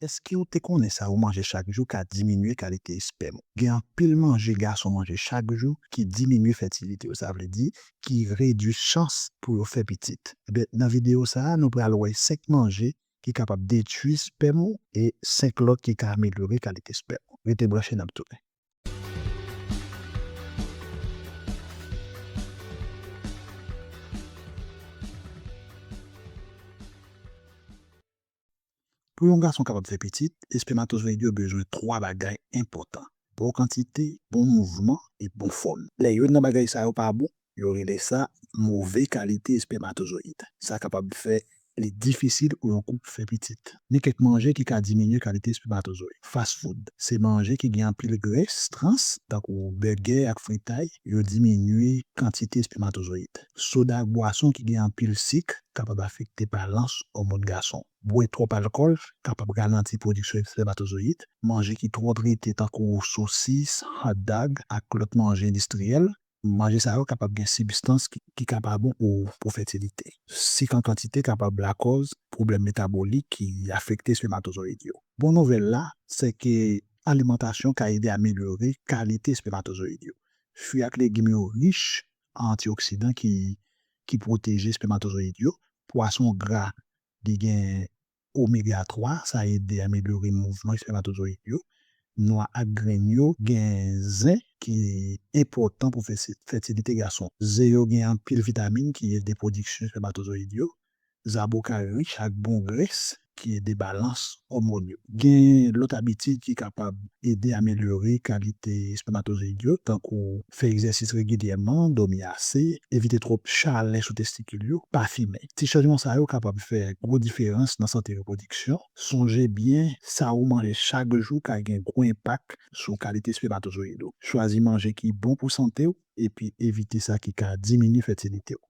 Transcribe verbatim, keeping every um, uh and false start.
Èske w te konnen sa ou manje chak jou ka diminye kalite espèm ou? Gen anpil manje gason manje chak jou ki diminye fètilite yo, sa vle di ki redui chans pou yo fè pitit. Ebyen, nan videyo sa a, nou pral wè senk manje ki kapab detwi espèm ou e senk lòt ki ka amelyore kalite espèm ou. Rete branche, n ap tounen. Pou yon gason kapab fè pitit, espèmatozoyid yo bezwen twa bagay enpòtan: bon kantite, bon mouvman e bon fòm. Lè youn nan bagay sa yo pa bon, yo rele sa move kalite espèmatozoyid. Sa kapab fè li difisil pou yon koup fè pitit. Ni kèk manje ki ka diminye kalite espèmatozoyid. Fast food se manje ki gen anpil grès trans, tankou bègè ak fritay, yo diminye kantite espèmatozoyid. Soda ak bwason ki gen anpil sik kapab afekte balans òmòn gason. Bwè twòp alkòl kapab ralanti pwodiksyon espèmatozoyid. Manje ki twò trete, tankou sosis, hot dog ak lòt manje endistriyèl, manje sa yo kapab gen sibstans ki, ki ka pa bon pou, pou fètilite. Sik an kantite kapab lakòz pwoblèm metabolik ki afekte espèmatozoyid yo. Bon nouvèl la, se ke alimantasyon ka ede amelyore kalite espèmatozoyid yo. Fwi ak legim yo rich an antioksidan ki, ki pwoteje espèmatozoyid yo. Pwason gra, li gen omega twa, sa ede amelyore mouvman espèmatozoyid yo. Nwa ak grenn yo gen zen ki enpòtan pou fèsi-, fètilite gason. Ze yo gen anpil vitamin ki ede pwodiksyon espèmatozoyid yo. Zaboka rich ak bon grès ki ede balans òmòn yo. Gen lòt abitid ki kapab ede amelyore kalite espèmatozoyid yo, tankou fè egzèsis regilyèman, dòmi ase, evite twòp chalè sou testikil yo, pa fimen. Ti chanjman sa yo kapab fè gwo diferans nan sante repwodiksyon. Sonje byen, sa ou manje chak jou ka gen gwo enpak sou kalite espèmatozoyid ou. Chwazi manje ki bon pou sante w, epi evite sa ki ka diminye fètilite w.